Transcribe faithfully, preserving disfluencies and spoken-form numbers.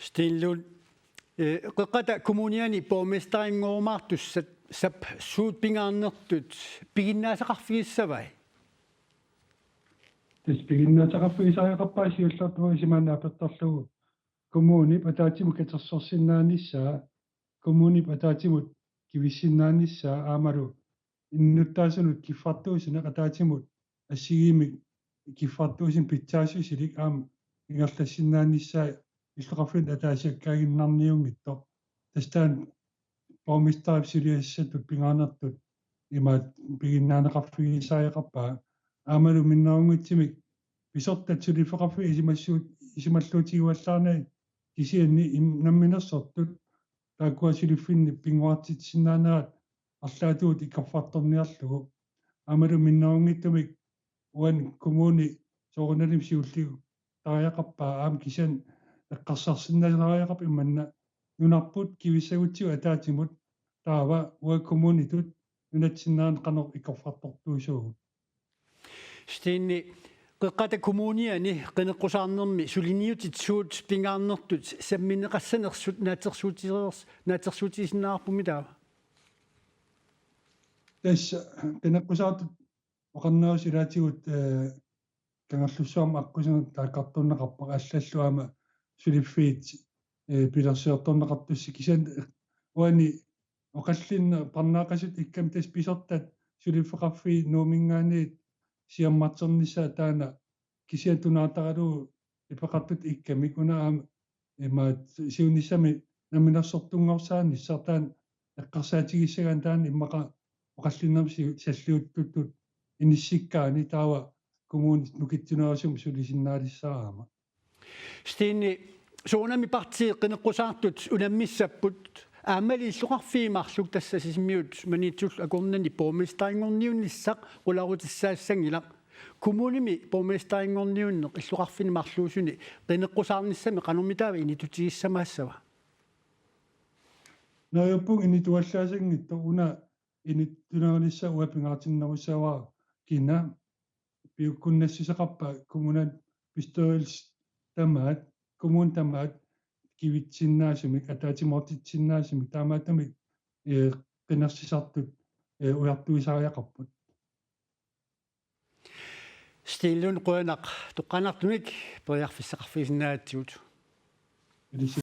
Steen Lund, eh, Qeqqata Kommuniani borgmesterinngoorumaartussap suut pingaarnertut piginnaasaqarfigissavai? Tassa piginnaasaqarfigisariaqarpara siullertut isumaannaappertarlugu. Kommunip ataatsimut katersorsinnaanissaa, kommunip ataatsimut kivissinnaanissaa aammalu innuttaasunut kiffartuussineq ataatsimut assigiimmik kiffartuussineq pitsaassusilik aamma ingerlassinnaanissaa illoqarfiit ataasiakkaaginnarniunngitsoq. Tassa taanna borgmesterip suliassatut pingaarnertut imaat piginnaaneqarfigisariaqarpaa. Aammalu minnerunngitsumik pisortat suliffeqarfiit isumassuut isumalluutigivallaarnagit kisianni im-, namminersortut taakkua suliffinni pinnguartitsisinnaanerat arlaatigut ikorfartorniarlugu. Aammalu minnerunngitsumik uani kommuni soorunalimi siulliuttariaqarpaa aamma kisianni eqqarsarsinnaasariaqarput imanna nunarput kivissagutsigu ataatsimut taava uanga kommunitut nunatsinneranut qanoq ikorfartortuusuugut. Steen, Qeqqata Kommuniani qineqqusaarnermi suliniutit suut pingaarnertut sammineqassanersut naatsorsuutisereers-, naatsorsuutigisinnaavarpummi taava? Tassa qineqqusaartut oqarnerup ilaatigut, eh, Kangerlussuarmi aqqusineq taakkartorneqarpoq allallu aamma suliffiit, eh, pilersiortorneqartussat kisianni uani oqallinneq parnaaqasutut ikkami tassa pisortat suliffeqarfiit Nuumminngaanniit siammarternissaat taanna kisianni tunaartaralugu ipeqartutut ikkamik una aamma imaat siunissami namminersortunngorsaanissaa taanna eqqarsaatigissagaanni taanna immaqa oqallinnermi siu-, salliuttuttut inissikkaanni taava kommunit nukittunerusumik sulisinnaalissaaq aamma. Steen, soorunami partiit qineqqusaartut unammissapput aammali illoqarfiit marluk tassa Sisimiut Maniitsullu akornanni borgmesterinngorniunissaq qularutissaassanngilaq. Kommunimi borgmesterinngorniunneq illoqarfinni marluusuni qineqqusaarnissami qanormitaava initutigissamassava? Neriuppunga inituallaasanngitsoq una inittunerunissaq uanga pingaartinnerussavara kina piukkunnassuseqarpa kommunalbestyrelse tamaat, kommuni tamaat kivitsinnaasumik, ataatsimoortitsisinnaasumik, taamaattumik, eh, qinersisartut, eh, ujartuisariaqarput. Steen Lund, qujanaq toqqaannartumik periarfissaqarfigisinnaagatsigut. Ilissi